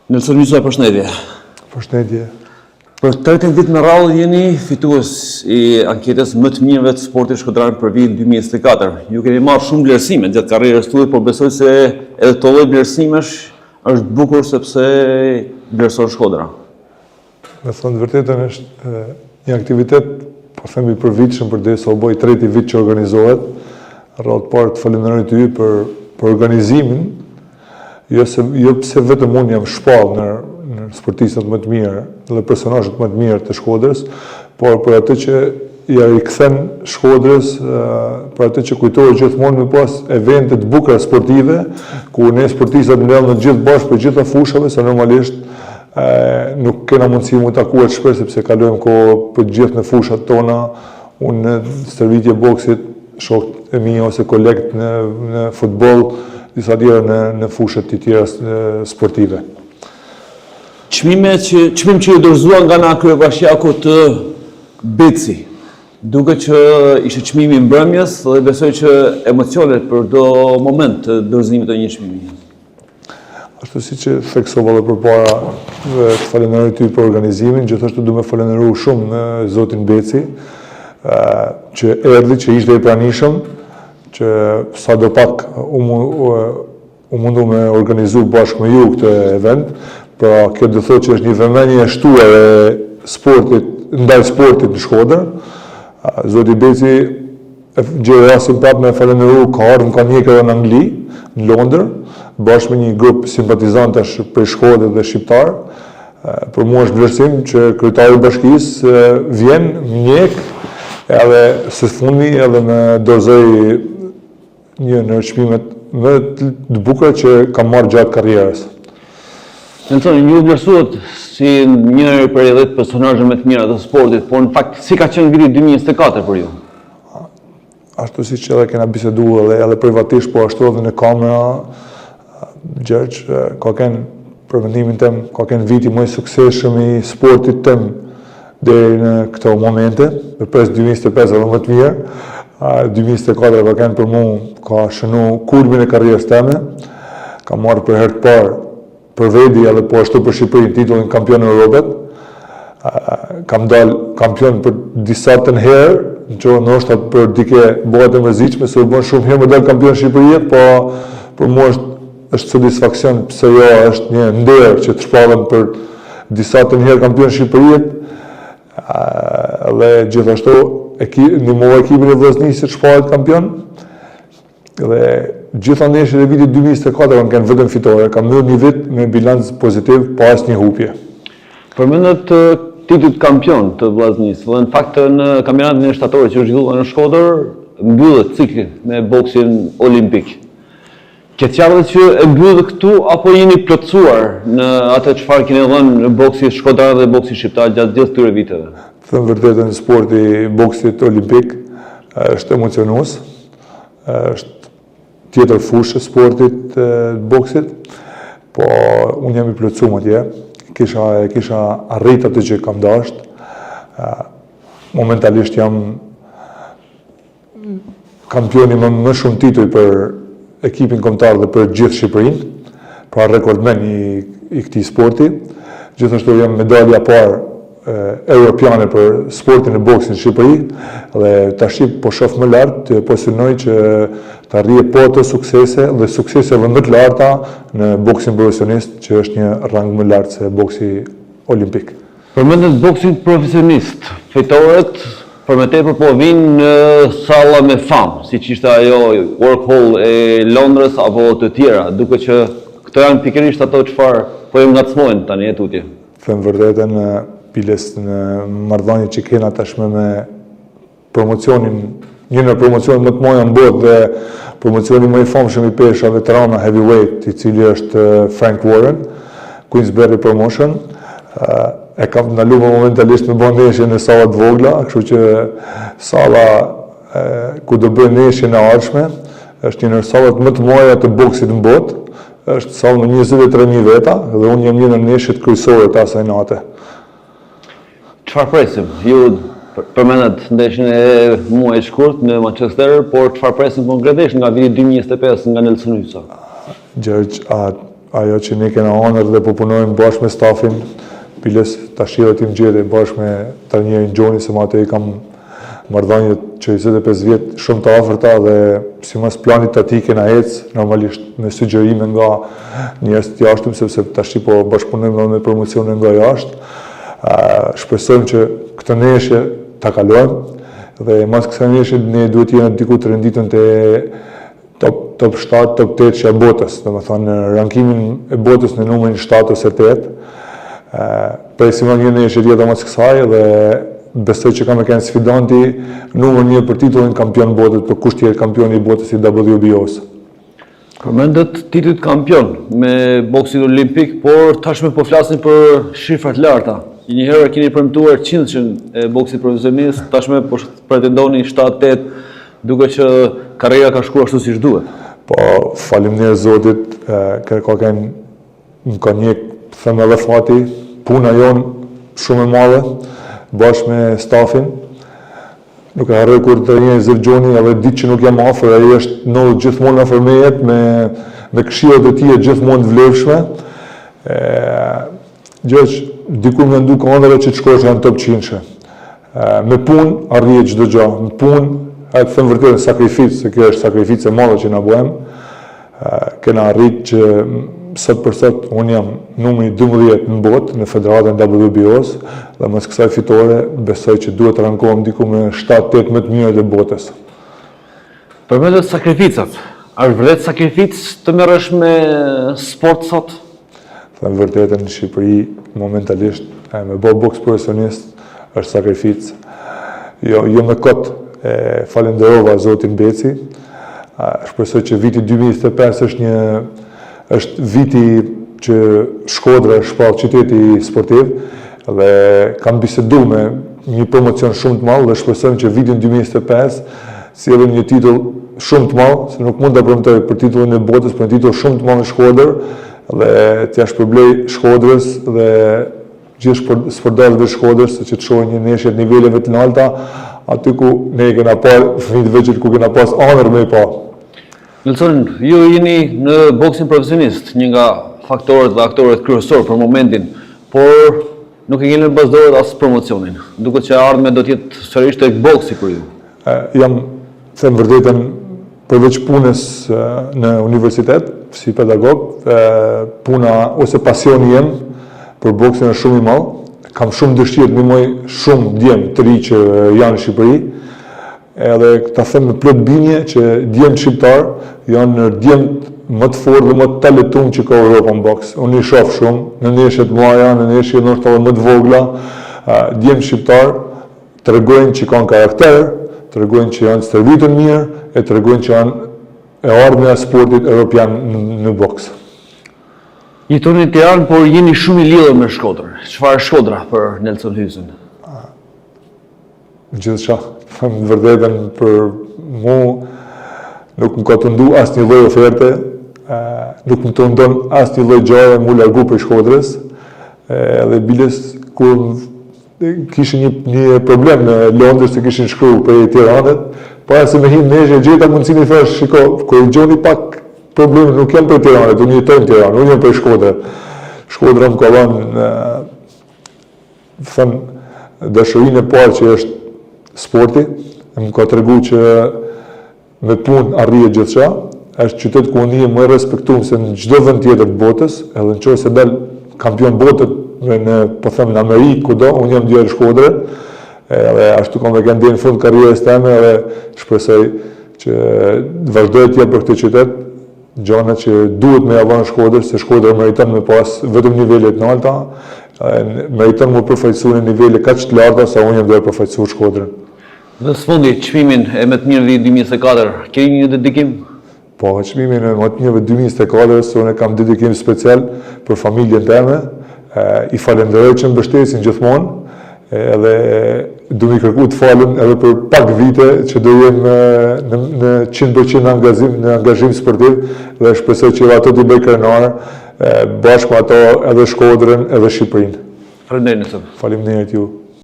Nelson Hysa, përshëndetje. Përshëndetje. Për të tretin vit me radhë jeni fitues i anketës më të mirëve të sportit shkodran për vitin 2024. Ju keni marrë shumë vlerësime gjatë karrierës tuaj, por besoj se edhe këto lloj vlerësimesh është bukur sepse vlerëson Shkodra. Me thënë të vërtetën është një aktivitet, po themi i përvitshëm përderisa u bë i treti vit që organizohet. Radhë të parë të falenderoj ty për për organizimin, jo se jo pse vetëm unë jam shpall në në sportistët më të mirë dhe personazhet më të mirë të Shkodrës, por për atë që ia rikthen Shkodrës, për atë që kujtohet gjithmonë me pas evente të bukura sportive, ku ne sportistët mbledhemi të gjithë bashkë për gjitha fushave, se normalisht Nuk kena mundësi mu taku aq shpesh sepse kalojmë kohë për gjithë në fushat tona, unë në stërvitje boksit, shokët e mi ose kolegët në, në futboll, disa tjera në, në fushat të tjera sportive. Çmime që, çmim që ju dorëzua nga ana e kryebashkiakut Beci, duket që ishte çmimi i mbrëmjes dhe besoj që emocionet për do moment të dorëzimit të një çmimi. Ashtu siç e theksova edhe përpara, dhe të falenderoj ty për organizimin, gjithashtu du me falenderu shumë zotin Beci, që erdhi, që ishte i pranishëm, që sado pak u, u mundu me organizu bashkë me ju këtë event, pra kjo do thotë që është një vëmendje e shtuar e sportit, ndaj sportit në Shkodër. Zoti Beci E gjej rastin prapë me falenderu, ka ardhur më ka ndjekë edhe në Angli, në Londër, bashkë me një grup simpatizantësh prej Shkodre dhe shqiptarë. Për mua është vlerësim që kryetari i bashkisë vjen, më ndjek, edhe së fundmi edhe më dorëzoi një ndër çmimet më të bukura që kam marrë gjatë karrierës. Nelson, ju vlerësuat si një prej 10 personazheve më të mira të sportit, por në fakt si ka qenë viti 2024 për ju? Ashtu siç edhe kena bisedu edhe, edhe privatisht, po ashtu edhe në kamera, Gjergj, ka kenë, për mendimin tem, ka kenë viti më i suksesshëm i sportit tem deri në këto momente, dhe pres 2025 edhe më të mirë, 2024 ka kenë për mu, ka shënu kulmin e karrierës teme, kam marrë për herë të parë për vedi edhe po ashtu për Shqipërinë titullin kampion e Europës. Kam dal kampion për disatën herë, që ndoshta për dike bëhet e mërzitshme se u bën shumë herë me dal kampion Shqipërie, po për mua është është satisfaksion pse jo është një nder që të shpallem për disatën herë kampion Shqipërie. Dhe gjithashtu ndihmova ekipin e Vllaznisë të shpallet kampion. Dhe gjitha ndeshjet e vitit 2024 kanë qenë vetëm fitore, kam mbyllur një vit me bilanc pozitiv pa asnjë hupje. Përmendët titujt kampion të Vllaznisë dhe në fakt në kampionatin e shtatorit që u zhvillua në Shkodër, mbyllët ciklin me boksin olimpik. Keqardhje që e mbyllët këtu apo jeni plotësuar në atë çfarë keni dhënë boksit shkodran dhe boksit shqiptar gjatë gjithë këtyre viteve? Të them vërtetën, sporti i boksit olimpik është emocionues. është tjetër fushë e sportit të boksit, po unë jam i plotësum atje, kisha, e kisha arrit atë që kam dasht, momentalisht jam kampioni më, më shumë tituj për ekipin kombëtar dhe për gjithë Shqipërinë, pra rekordmen i, i këtij sporti. Gjithashtu jam medalja e parë europiane për sportin e boksit në Shqipëri dhe tashi po shof më lart, po synoj që të arrij po ato suksese dhe suksese edhe më të larta në boksin profesionist, që është një rang më lart se boksi olimpik. Përmendët boksin profesionist, fitoret për më tepër po vijnë në salla me famë, siç ishte ajo York Hall e Londrës apo të tjera, duket që këto janë pikërisht ato çfarë po ju ngacmojnë tani e tutje. Them vërtetën, biles në marrëdhënie që kena tashmë me promocionin, një nga promocionet më të mëdha në botë dhe promocioni më i famshëm i peshave të rënda heavyweight, i cili është Frank Warren, Queensberry Promotion, e kam ndaluar momentalisht me bë ndeshje në salla të vogla, kështu që salla ku do bëj ndeshjen e ardhshme është një ndër sallat më të mëdha të boksit në botë, Është sallë me 23.000 veta dhe unë jam një në ndeshjet kryesore të asaj nate. Çfarë presim? Ju përmendët ndeshjen e muajit shkurt në Manchester, por çfarë presim konkretisht nga viti 2025 nga Nelson Hysa? Gjergj, a, Ajo që ne kena ëndërr dhe po punojmë bashkë me stafin, biles tash edhe tim gjete bashkë me trajnerin Gjoni, se me atë i kam marrëdhëniet që 25 vjet shumë të afërta dhe simas planit të atij kena ecë, normalisht me sugjerime nga njerëz të jashtëm, sepse tash po bashkëpunojmë edhe me promocione nga jashtë. Shpresojmë që këtë ndeshje ta kalojmë dhe mas kësaj ndeshje ne duhet të jena diku të renditun te top top 7, top 8 e botës, domethënë në rankimin e botës në numrin 7 ose 8. Presim një ndeshje tjetër mas kësaj dhe besoj që kam me kenë sfidanti numër një për titullin kampion botës, për kush tjerë kampioni i botës i WBO-s. Përmendët titujt kampion me boksin olimpik, por tashmë po flasim për shifra të larta. Një herë keni premtuar 100 e boksit profesionist, tashmë po pretendoni 7-8, Duket që karriera ka shkuar ashtu siç duhet. Po, faleminderit Zotit, ka ka kenë më ka ndjek, them edhe fati, puna jonë shumë e madhe, bashkë me stafin. Nuk e harroj kurrë trajnerin Zef Gjoni, edhe ditë që nuk jam afër, ai është në gjithmonë afër meje me me këshillat e tij gjithmonë të vlefshme. E, gjë që dikur më ndu ka ëndërr që të shkosh në top 100 Me punë arrihet çdo gjë, me punë, e të them vërtetën sakrificë, se kjo është sakrificë e madhe që na bëjmë. Kena arrit që sot për sot unë jam numri 12 në botë në federatën WBO-s dhe mas kësaj fitore besoj që duhet të rankohem diku me 7-8 më të mirët e botës. Përmendët sakrificat. A është vërtet sakrificë të merresh me sport sot? Them vërtetën në Shqipëri momentalisht e, me bo boks profesionist është sakrificë. Jo, jo me kot e falenderova zotin Beci. Shpresoj që viti 2025 është një është viti që Shkodra është shpallë qyteti sportiv dhe kam bisedu me një promocion shumë të madh dhe shpresojmë që vitin 2025 sjellim një titull shumë të madh, se nuk mund ta premtoj për titullin e botës, por një titull shumë të madh në Shkodër dhe t'ia shpërblej Shkodrës dhe gjithë sportdashësve Shkodrës që të shohin një ndeshje të niveleve të larta, aty ku ne e kena parë fëmijë të vegjël ku kena pas ëndërr me i pa. Nelson, ju jeni në boksin profesionist, një nga faktorët dhe aktorët kryesorë për momentin, por nuk e keni lënë pas dore as promocionin. Duket që e ardhmja do të jetë sërish tek boksi për ju. Jam, them vërtetën, përveç punës në universitet si pedagog, puna ose pasioni jem për boksin është shumë i madh. Kam shumë dëshirë të ndihmoj shumë djem të ri që janë në Shqipëri. Edhe ta them me plot bindje që djemtë shqiptar janë djemtë më të fortë dhe më të talentum që ka Europa në boks. Unë i shoh shumë në ndeshje të mëdha, në ndeshje ndoshta edhe më të vogla, djemtë shqiptar tregojnë që kanë karakter, tregojnë që janë stërvitun mirë, e tregojnë që janë e ardhmja e sportit europian në boks. Jetoni në Tiranë, por jeni shumë i lidhur me Shkodrën. Çfarë është Shkodra për Nelson Hysën? Gjithçka, them të vërtetën për mu nuk më ka tundu asnjë lloj oferte, nuk më tundon asnjë lloj gjaje mu largu prej Shkodrës, edhe biles kur kishin një, një problem në Londër se kishin shkru prej Tiranës, para se me hi n'ndeshje, gjeta mundësinë i thash, shiko, korrigjoni pak problemin, nuk jam prej Tiranës, unë jetoj në Tiranë, unë jam prej Shkodrës. Shkodra më ka dhanë them dashurinë e parë që është sporti, më ka tregu që me punë arrihet gjithçka, është qytet ku unë ndihem më i respektuar se në çdo vend tjetër të botës, edhe në qoftë se dal kampion bote në, në po them në Amerikë kudo, unë jam djalë Shkodre, edhe ashtu kam me kenë deri në fund karrierës teme edhe shpresoj që të vazhdoj të jap për këtë qytet, Gjana që duhet me ja dhanë Shkodrës, se Shkodra meriton me pas vetëm nivele të nalta, meriton me përfaqësu në nivele kaq të larta sa unë jam duke përfaqësu Shkodrën. Dhe së fundi, çmimin e më të mirë vitit 2024, keni një dedikim? Po, çmimin e më të mirë 2024, se unë kam dedikim special për familjen teme, i falenderoj që mbështesin gjithmonë, edhe du me i kërku të falën edhe për pak vite që do jem në, në 100% në angazhim, në angazhim sportiv dhe shpresoj që edhe ato t'i bëj krenar bashkë me ato edhe Shkodrën edhe Shqipërinë. Faleminderit. Faleminderit ju.